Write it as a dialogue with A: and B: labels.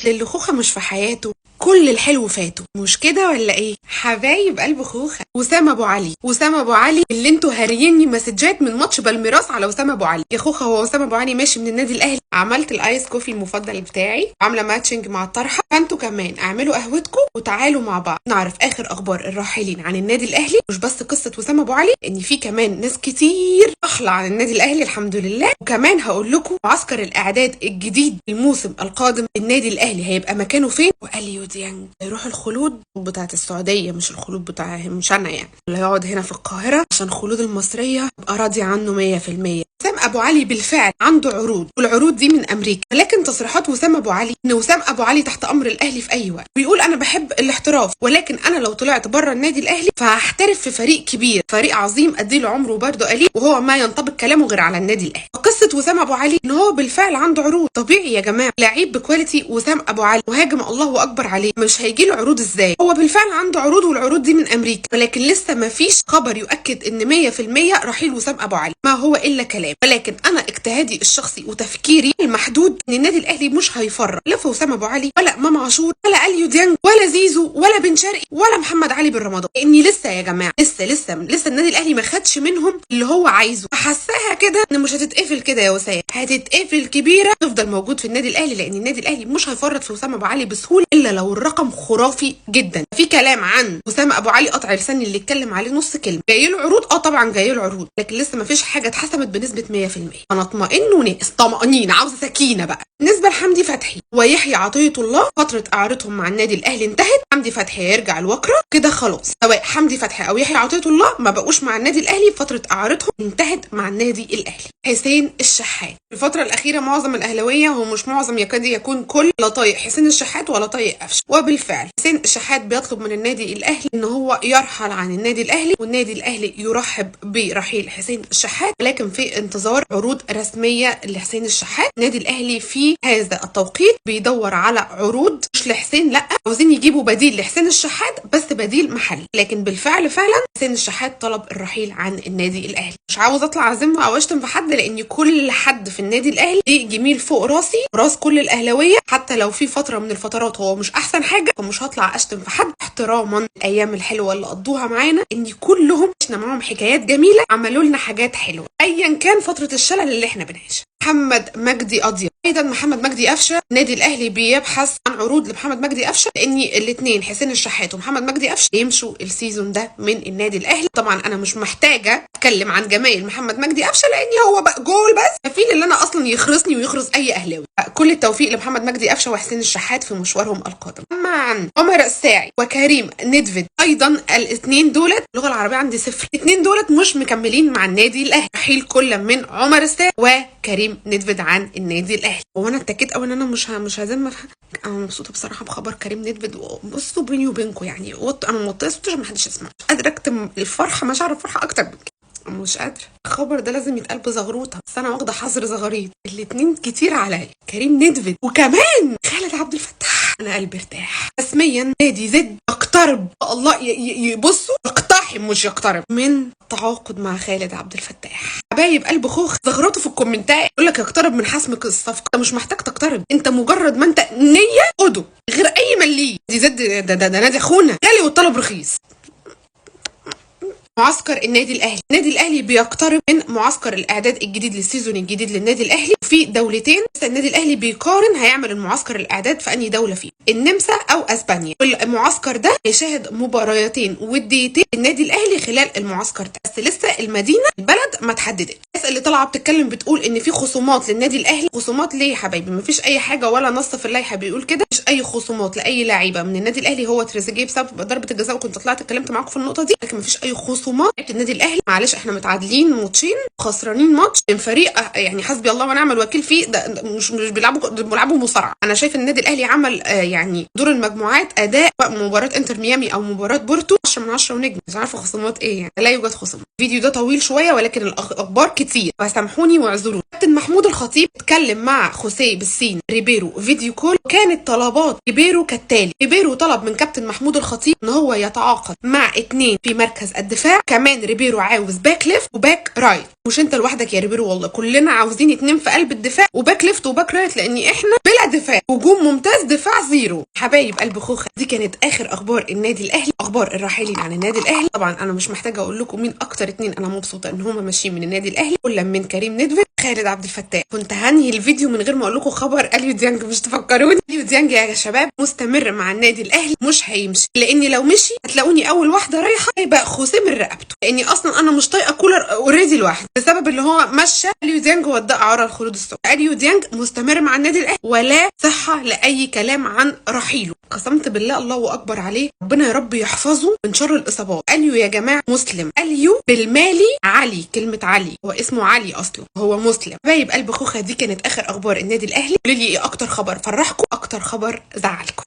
A: اللي خوخة مش في حياته كل الحلو فاته، مش كده ولا ايه؟ حبايب قلب خوخة. وسام ابو علي، وسام ابو علي اللي انتوا هاريني مسجات من ماتش بالميراس على وسام ابو علي. يا خوخة هو وسام ابو علي ماشي من النادي الاهلي؟ عملت ال ice coffee المفضل بتاعي، عامله matching مع الطرحة، فانتوا كمان اعملوا قهوتكم وتعالوا مع بعض نعرف اخر اخبار الراحلين عن النادي الاهلي. مش بس قصة وسام ابو علي، ان في كمان ناس كتير رحله عن النادي الاهلي الحمد لله. وكمان هقول لكم معسكر الاعداد الجديد الموسم القادم النادي الاهلي هيبقى مكانه فين، واليو ديانج هيروح الخلود بتاعت السعودية، مش الخلود بتاع مش انا يعني، اللي هيقعد هنا في القاهرة عشان خلود المصرية ابقى راضي عنه 100%. وسام ابو علي بالفعل عنده عروض، والعروض دي من امريكا، ولكن تصريحات وسام ابو علي ان وسام ابو علي تحت امر الاهلي في اي وقت. بيقول انا بحب الاحتراف، ولكن انا لو طلعت بره النادي الاهلي فهحترف في فريق كبير، فريق عظيم اديله عمره برده قليل، وهو ما ينطبق كلامه غير على النادي الاهلي. قصة وسام ابو علي ان هو بالفعل عنده عروض، طبيعي يا جماعة، لعيب ب quality وسام ابو علي مهاجم الله اكبر عليه، مش هيجي له عروض ازاي؟ هو بالفعل عنده عروض والعروض دي من امريكا، ولكن لسه ما فيش خبر يؤكد ان 100% رحيل وسام ابو علي، ما هو الا كلام. ولكن انا اجتهادي الشخصي وتفكيري المحدود ان النادي الاهلي مش هيفرط لا في وسام ابو علي ولا امام عاشور ولا اليو ديانج ولا زيزو ولا بن شرقي ولا محمد علي بن رمضان، لاني لسه يا جماعة لسه لسه لسه النادي الاهلي ما خدش منهم اللي هو عايزه. حساها كده ان مش هتتقفل كده يا وسام، هتتقفل كبيرة، تفضل موجود في النادي الاهلي، لان النادي الاهلي مش هيفرط في وسام ابو علي بسهولة الا لو الرقم خرافي جدا. في كلام عن وسام ابو علي قطع لساني اللي اتكلم عليه نص كلمة، جاي له عروض، طبعا جاي له عروض، لكن لسه ما فيش حاجة اتحسمت بنسبة 100%. انا اطمئن وناقص طمأنينة، عاوزه سكينة بقى. بالنسبة لحمدي فتحي ويحيى عطية الله، فترة اعارتهم مع النادي الاهلي انتهت، حمدي فتحي هيرجع الوكره كده خلاص، سواء حمدي فتحي او يحيى عطية الله ما بقوش مع النادي الاهلي، فترة اعارتهم انتهت مع النادي الاهلي. حسين الشحات في الفترة الاخيرة معظم الاهلاوية، هو مش معظم يكاد يكون كل، لا طايق حسين الشحات ولا طايق قفشه، وبالفعل حسين الشحات بيطلب من النادي الاهلي ان هو يرحل عن النادي الاهلي، والنادي الاهلي يرحب برحيل حسين الشحات، ولكن في انتظار عروض رسمية لحسين الشحات. النادي الاهلي في هذا التوقيت بيدور على عروض مش لحسين، لا عاوزين يجيبوا بديل لحسين الشحات، بس بديل محلي. لكن بالفعل فعلا حسين الشحات طلب الرحيل عن النادي الاهلي. مش عاوز اطلع اذم او اشتم في حد، لان كل حد في النادي الاهلي ليه جميل فوق راسي راس كل الاهلاوية، حتى لو في فترة من الفترات هو مش احسن حاجة، فمش هطلع اشتم في حد، احتراما الايام الحلوة اللي قضوها معانا، ان كلهم عشنا معاهم حكايات جميلة، عملوا لنا حاجات حلوة ايا كان فترة الشلل اللي احنا بنعيشها. محمد مجدي قضية، ايضا محمد مجدي قفشه، النادي الاهلي بيبحث عن عروض لمحمد مجدي قفشه، لان الاثنين حسين الشحات ومحمد مجدي قفشه يمشوا ال season ده من النادي الاهلي. طبعا انا مش محتاجه اتكلم عن جمايل محمد مجدي قفشه، لان هو بقى جول بس كفيل اللي انا اصلا يخرسني ويخرس اي اهلاوي. كل التوفيق لمحمد مجدي قفشه وحسين الشحات في مشوارهم القادم. اما عن عمر الساعي وكريم ندفد، ايضا الاثنين دولت اللغة العربية عندي صفر، الاثنين دولت مش مكملين مع النادي الاهلي، رحيل كل من عمر الساعي وكريم ندفد عن النادي الاهلي. وانا اتاكدت قوي ان انا مش هذم، انا مبسوطة بصراحة بخبر كريم ندفد. بصوا بيني وبينكم يعني، انا موطيه صوتي عشان ما حدش يسمع، مش قادرة اكتم الفرحة، مش عارفه الفرحة اكتر من كده، مش قادرة. الخبر ده لازم يتقال بزغروطه، بس انا واخده حظر زغاريط، الاتنين كتير عليا، كريم ندفد وكمان خالد عبد الفتاح. انا قلبي ارتاح رسميا، نادي زد يقترب، الله يبصوا يقتحم مش يقترب من التعاقد مع خالد عبد الفتاح. حبايب قلب خوخ زغرطوا في الكومنتات، يقول لك يقترب من حسم الصفقة، انت مش محتاج تقترب، انت مجرد ما انت نيه خده غير اي مليه. دي زد ده نادي اخونا غالي والطلب رخيص. معسكر النادي الاهلي، النادي الاهلي بيقترب من معسكر الاعداد الجديد لل season الجديد للنادي الاهلي في دولتين. النادي الاهلي بيقارن هيعمل المعسكر الاعداد في انهي دولة فيه، النمسا او اسبانيا. والمعسكر ده هيشاهد مباراتين وديتين النادي الاهلي خلال المعسكر ده، بس لسه المدينة البلد ما اتحددتش. الناس اللي طالعه بتتكلم بتقول ان في خصومات للنادي الاهلي، خصومات ليه يا حبايبي؟ ما فيش اي حاجة ولا نص في اللائحة بيقول كده، مش اي خصومات لاي لعيبة من النادي الاهلي. هو تريزيجيه بسبب ضربه الجزاء، وكنت طلعت اتكلمت معاكم في النقطة دي، لكن ما فيش اي خصومات النادي الاهلي. معلش احنا متعادلين ماتشين، خسرانين ماتش من فريق يعني حسبي الله ونعم الوكيل فيه، ده مش بيلعبوا مصارعه. انا شايف النادي الاهلي عمل يعني دور المجموعات اداء مباراة انتر ميامي او مباراة بورتو 10 من 10 ونجم، مش عارفه خصومات ايه يعني، لا يوجد خصومات. الفيديو ده طويل شوية ولكن الاخبار كتير، فسامحوني واعذروني. كابتن محمود الخطيب اتكلم مع خوسيه بالسين ريبيرو video call، كانت طلبات طلبات ريبيرو كالتالي: ريبيرو طلب من كابتن محمود الخطيب ان هو يتعاقد مع 2 في مركز الدفاع. كمان ريبيرو عاوز back left و back right. مش انت لوحدك يا ريبيرو والله، كلنا عاوزين 2 في قلب الدفاع و back left و back right، لان احنا بلا دفاع، هجوم ممتاز دفاع zero. حبايب قلب خوخه، دي كانت اخر اخبار النادي الاهلي، اخبار الراحلين عن النادي الاهلي. طبعا انا مش محتاجه اقول لكم مين اكتر 2 انا مبسوطة ان هم ماشيين من النادي الاهلي، كل من كريم ندفد خالد عبد الفتاح. كنت هنهي الفيديو من غير ما اقول لكم خبر اليو ديانج، مش تفكروني. اليو ديانج يا شباب مستمر مع النادي الاهلي، مش هيمشي، لان لو مشي هتلاقوني اول واحدة رايحة هيبقى خوسيه من رقبته، لاني اصلا انا مش طايقة كولر already لوحده، بسبب اللي هو مشى اليو ديانج ووداه اعاره الخلود الصبح. اليو ديانج مستمر مع النادي الاهلي ولا صحة لاي كلام عن رحيله. قسمت بالله الله اكبر عليه، ربنا يا رب يحفظه من شر الاصابات. اليو يا جماعة مسلم، اليو بالمالي علي، كلمة علي هو اسمه علي اصلا، هو مسلم. حبايب قلب خوخه، دي كانت اخر اخبار النادي الاهلي. قولوا لي ايه اكتر خبر فرحكم، اكتر خبر زعلكم.